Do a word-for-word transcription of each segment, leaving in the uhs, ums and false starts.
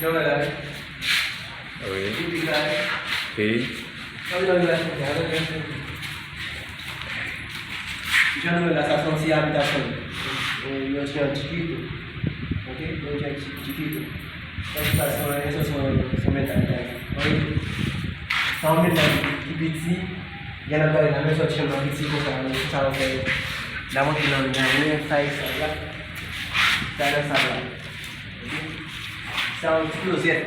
Jan w wè la, wi. Wi. Jan w wè la, wi. Wi. Sa se nan relasyon sa, nan relasyon. Jan nou wè la, sa se yon ti abitasyon. Yon, yon ti, yon ti pito. Ok? Yon ti, ti, ti pito. Sa se, sa se yon, sa se yon, se yon mentalite. Wi. Sa yon mentalite ki piti, gen nan gade nan men sòt chanm nan piti konsa, men se sa yo fè. N ap antre nan, nan men sa e sa la. Sa nan sa la. Ok? Sa yon ti klozèt.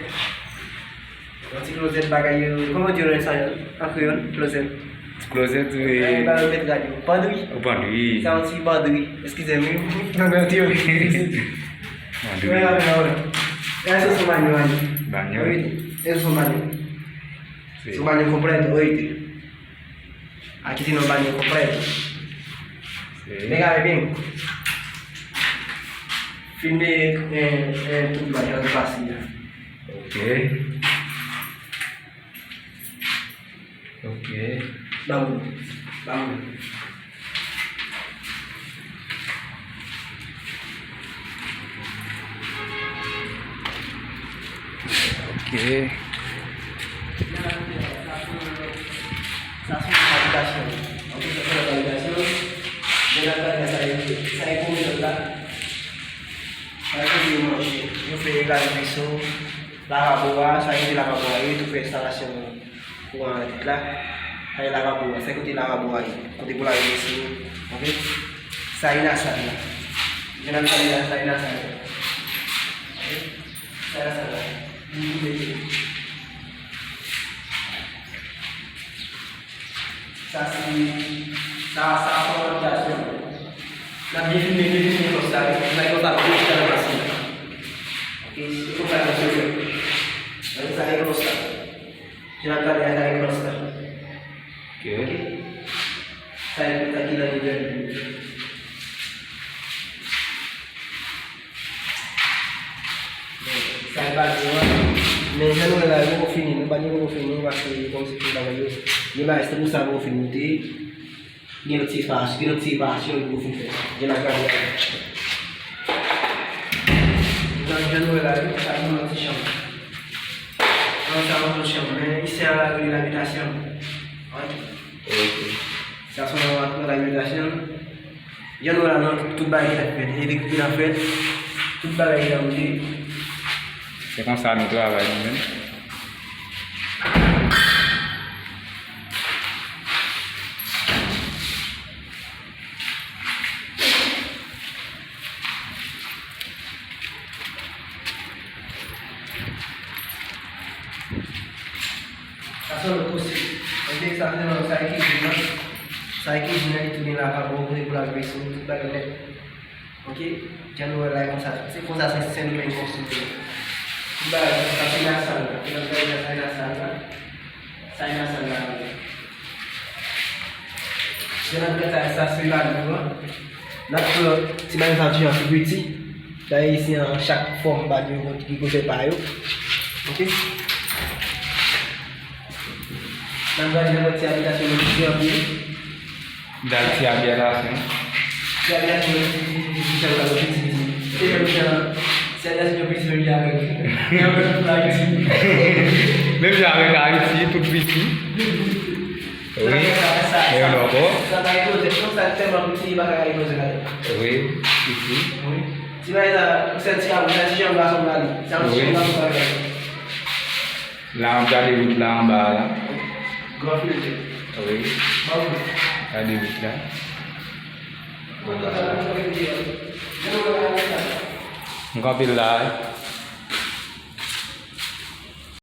Yon ti klozèt bagay yo. Kòman yo di nan espanòl? An kreyòl, klozèt. Klozèt, wi. Bagay yo met rad yo. Pandri. O pandri. Sa yon ti pandri. Eskize m, wi. Nan, nan, ti yo. Pandri. Wi, wi, wi, wi. E se sou banyo, wi. Banyo. Wi, e se sou banyo. Si. Sou banyo konplèt, wi. Aki se nan banyo konplèt. Si. Men gade byen. Filme, eh, eh, tout bagay nan pase a. Ok. Ok. Ban mwen. Ban mwen. Ok. Sa se yon abitasyon. Ok, sa se yon abitasyon. Men la, sa e, sa e kòmè la. Sa e kote yo manje. Yo fè egal veso. Lavabo a, sa e kote lavabo a ye, tou fè enstalasyon kouran an tèt la. Sa e lavabo a, sa e kote lavabo a ye. Kote pou lave veso, ok? Sa e nasal la. Jan n ap pale la, sa e nasal la. Ok? Sa e nasal la. Nou mete. Sa se, sa, sa se yon abitasyon. N ap byen filme, byen filme klòs la, wi. N ap konsa pou chita nan masin. Ok, se konsa klòs yo fèt. Gade sa e klòs la. Jan n ap gade a, sa e klòs la. Ok. Ok. Sa e klòs la ki nan nivo. Sa e banyo an. Men jan nou wè la, yo poko fini. Nou banyo poko fini, paske kòmsi tout bagay yo, gen bagay se pou sa poko fin moute. Gen lòt ti espas, gen lòt ti espas yo poko fin fè. Gen la gade la. Jan, jan nou wè la, yo, sa se yon lòt ti chanm. Nan sa yon lòt chanm, men isi a la, yo rele labitasyon. Ok. Ok. Sa se yon lòt labitasyon. Jan nou wè la, non, tout bagay ki t ap fèt, elektrik ki t ap fèt, tout bagay ki t ap moute. Se konsa nou travay nou menm. Sa se yon lòt kote. Ok, sa se nan sa e kizin nan. Sa e kizin nan, li tou gen lavabo, kote pou lave veso, tout bagay nèt. Ok, jan nou wè la, e konsa, se konsa se Sendomeng konstwi. Tout bagay, sa se nasal la. Sa se nasal la. Sa e nasal la. Jan n ap gade sa, sa se banyo an. N ap pran ti banyo sa, ti jan pi piti. Dayè isi an, chak fòm banyo gen koze pa yo. Ok? N ap gade nan ti abitasyon yo piti anpil. Dal ti abitasyon. Ti abitasyon yo piti, piti, piti, piti, piti, piti. Se menm jan, ti abitasyon yo piti, menm jan avèk, menm jan avèk Ayiti. Menm jan avèk Ayiti, tout piti. Wi. Sa, sa, e sa, yon lòt ankò. Sa pa gen koze, sa tèlman piti, li pa ka gen koze la. Wi, piti. Wi. Ti bagay sa, ou sèl ti a, ou sèl ti janm gason la li. Sa yon ti janm gason la li. La, m ap gade wout la anba a la. Gran filte. Wi. Ban wout. Gade wout la. M kanpe la, wi.